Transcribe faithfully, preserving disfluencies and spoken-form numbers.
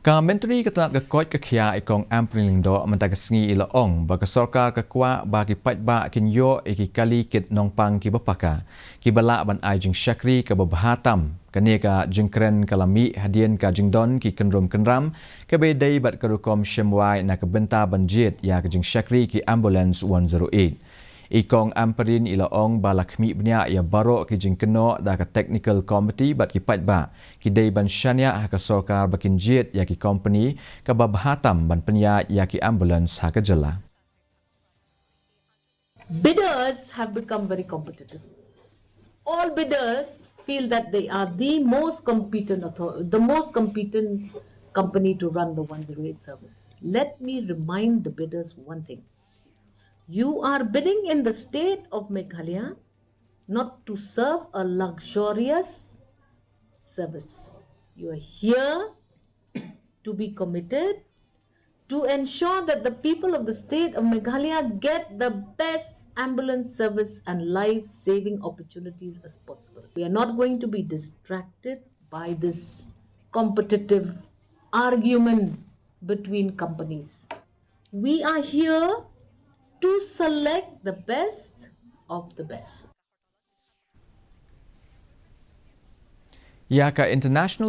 Ka Myntri ka tnad ka koit ka khiah i Kong Ampareen Lyngdoh mynta ka sngi i la ong ba ka sorkar ka kwah ba ki paidbah kin ïoh ïa ki kali kit nongpang kiba paka, kiba lah ban ai jingshakri kaba bha tam. Kane ka jingkren ka la mih hadien ka jingdon ki kynrum kynram kaba ïadei bad ka rukom shem wai na ka bynta ban jied ïa ka jingshakri ki ambulance one zero eight. I Kong Ampareen i la ong ba la khmih bniah ïa baroh ki jingkynnoh da ka technical committee bad ki paidbah. Ki dei ban shaniah ha ka sorkar ba kin jied ïa ki company kaba bha tam ban pynïaid ïa ki ambulance ha ka jylla. Bidders have become very competitive. All bidders feel that they are the most competent author- the most competent company to run the one zero eight service. Let me remind the bidders one thing. You are bidding in the state of Meghalaya not to serve a luxurious service. You are here to be committed to ensure that the people of the state of Meghalaya get the best ambulance service and life saving opportunities as possible. We are not going to be distracted by this competitive argument between companies. We are here to select the best of the best. Ïa ka International